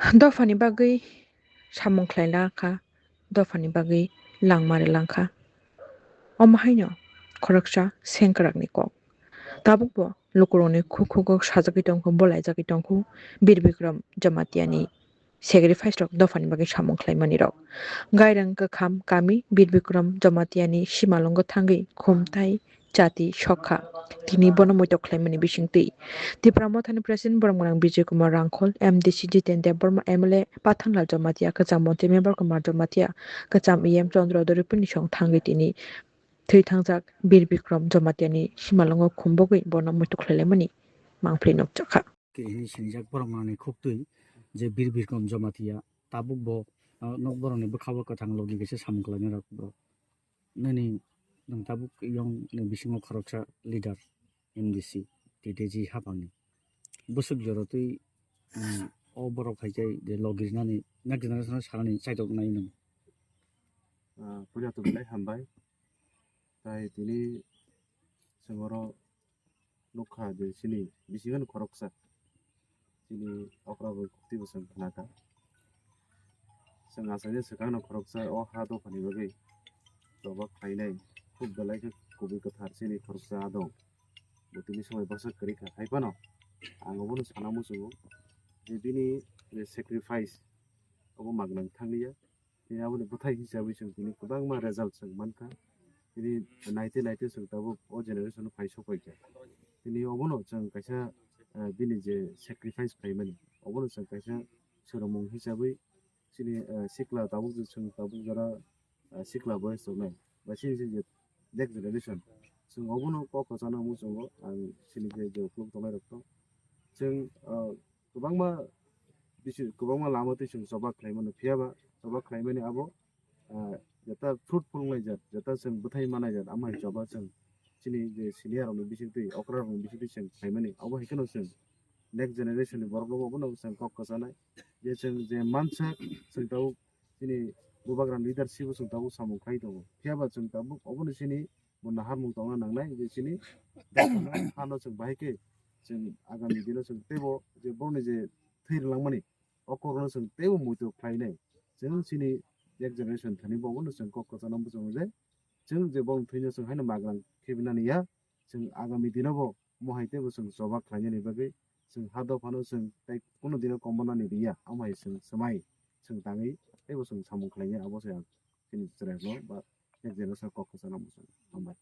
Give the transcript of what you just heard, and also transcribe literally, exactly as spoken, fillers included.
Dophani bagwi samung khlai langkha, dophani bagwi langma rwlangkha. Omo haino khoroksa sengkrakni kok. Tabukbo lukurokni khuk khugo sajagwi tongkhu, bolaijagwi tongkhu Bir Bikram Jamatiani sacrifice rok dophani bagwi samung khlaimani rok. Gairang Kakham kami Bir Bikram Jamatiani simalwngo thangwi khumthai chati sokha, tini bono muitok khlaimani bisingtwi. Tipra Mothani President Boromgwnang Bijay Kumar Rangkhol, M D C Jiten Debbarma, M L A Pathanlal Jamatia, kwcham montri Mebar Kumar Jamatia, kwcham E M Chandra Doripuni song thangwi tini thwi thangjak Bir Bikram Jamatiani simalwngo khumbogwi bono muitok khlailaimani mangpili nukjakha. Khe hwnwi sinijak borok manani khuktwi je Bir Bikram Jamatia tabuk bo, ah, nok borokni bwkha o kwthang logi kaisa samung khlainai rok bo. Nini nwng tabuk yong ni bisingo khoroksa leader M D C T T G hapangni. Bwswk jorotwi, mm, o borok hai khe je logi rinani next generation o sanani chaitok nai nwng. Ah, puila to belai hambai. Tai tini chwng oro nukha je chini bisingo khoroksa chini okra bai kukti bo chwng khnakha. Chwng achaina swkangno khoroksa o ha dophani bagwi choba khlainai khub belai khe kubui kwthar chini khoroksa adong. Bo tini swbai bwsa kwrwi kha, hai phano ang obono sana muchungo je bini je sacrifice obo magwnang thanglia. Tini aboni bwthai hisabwi chwng tini kwbangma result chwng mankha. Tini naite naite chwng tabuk o generation o phai sokphaikha. Tini obono chwng kaisa, eh, bini je sacrifice khlaimani, obono chwng kaisa swrwngmung hisabwi chini, eh, sikla tabuk je chwng tabuk jora, eh, sikla boyes tongnai ba chini je next generation, chwng obono kok kwchana muchungo ang chini je je ukuluk tongnai rokno. Chwng, eh, kwbangma bisi, kwbangma lama twi chwng choba khlai mano, phiya ba choba khlai mani abo, ah, jeta fruitful wngnai jat, jeta chwng bwthai manai jat, amo hai choba chwng chini je senior rokni bisingtwi, okra rokni bisingtwi chwng khlai mani, abo hai kheno chwng next generation ni borok rokbo abono chwng kok kwchanai je chwng je mansa chwng tabuk chini bubagra leadership o chwng tabuk samung khlai tongo, phiya ba chwng tabuk obono chini bo naharmung tongna nangnai je chini hano chwng bahai khe chwng agami dino chwng teibo je borokni je thwi rwlangmani o kokno chwng teibo muitu khlainai. Chwng chini next generation thani bo obono chwng kok kwchana muchungo je chwng je borokni thwino chwng haino magrang khibinani ya, chwng agami dino bo mohai teibo chwng choba khlainani bagwi chwng ha dophano chwng tei kunu dino komornani riya, amo hai chwng swmai chwng tangwi teibo chwng samung khlainai, abo se ang chini chwrairokno ba next generation kok kwchana muchungo. Hambai.